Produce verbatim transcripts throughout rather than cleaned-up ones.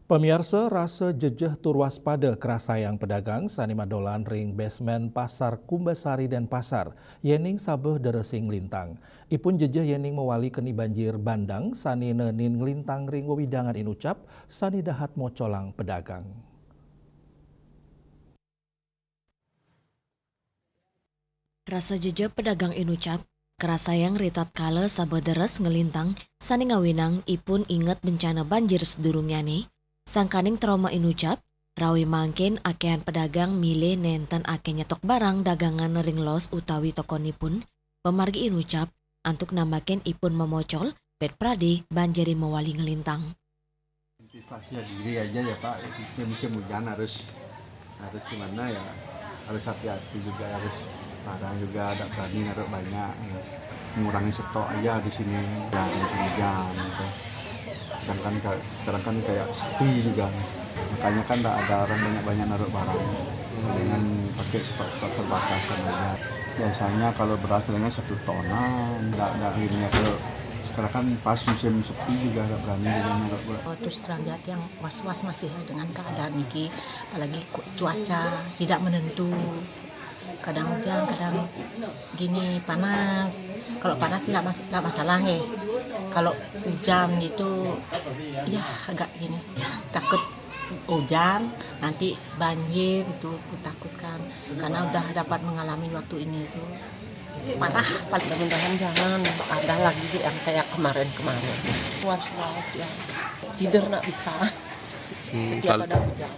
Pamiarsa, rasa jejeh tur waspada karasayang pedagang sane madolan ring basement Pasar Kumbasari Denpasar, yening sabeh deres sing nglintang. Ipun jejeh yening mawali keni banjir bandang sane nenin nglintang ring wewidangan inucap sane dahat mocolang pedagang. Rasa jejeh pedagang inucap karasayang ritatkala sabeh deres nglintang sane ngawinang ipun inget bencana banjir sedurungnyane. Sangkaning trauma inucap, rawe mangkin akehan pedagang milih nenten akeh nyetok barang dagangan ring los utawi tokonipun. Pamargi inucap antuk nambakin ipun mamocol, pet prade banjire mawali nglintang. Antisipasi diri aja ya, Pak. Ini musim hujan harus, harus gimana ya, harus hati-hati juga, harus barang juga ada berani naruh banyak, ya. Mengurangi stok aja di sini, ya, musim hujan gitu. Sedangkan ka-, sekarang kan kayak sepi juga, makanya kan nggak ada orang banyak-banyak naruh barang, dengan pakai stok-stok terbatas kan aja. Biasanya kalau beras bilangnya satu tonan, nggak, nggak ini ya, kalau sekarang kan pas musim sepi juga nggak berani juga naruh beras. Oh, terus terang, Jat, yang was-was masih dengan keadaan niki, apalagi cu-, cuaca tidak menentu. Kadang hujan, kadang gini panas. Kalau panas nggak mas-, nggak masalah, eh. Kalau hujan gitu, ya agak gini, takut hujan nanti banjir itu, aku takutkan. Karena udah dapat mengalami waktu ini itu parah. Mudah-mudahan jangan ada lagi yang kayak kemarin-kemarin. Harus laut ya, tidur nggak bisa. Hmm, setiap kal- ada hujan.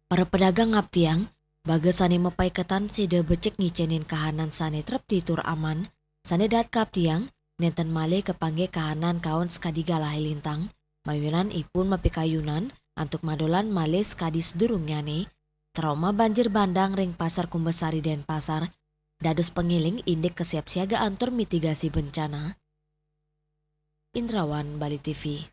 Para pedagang ngaptiang, baga sane mapaiketan sida becik ngicenin kahanan sane trepti tur aman, sane dahat kaptiang, nenten malih kapanggih kahanan kaon sakadi galahe lintang, mawinan ipun mapikayunan antuk madolan malih sakadi sadurungnyane. Trauma banjir bandang ring Pasar Kumbasari Denpasar dados pangiling indik kesiapsiagaan tur mitigasi bencana. Indrawan, Bali T V.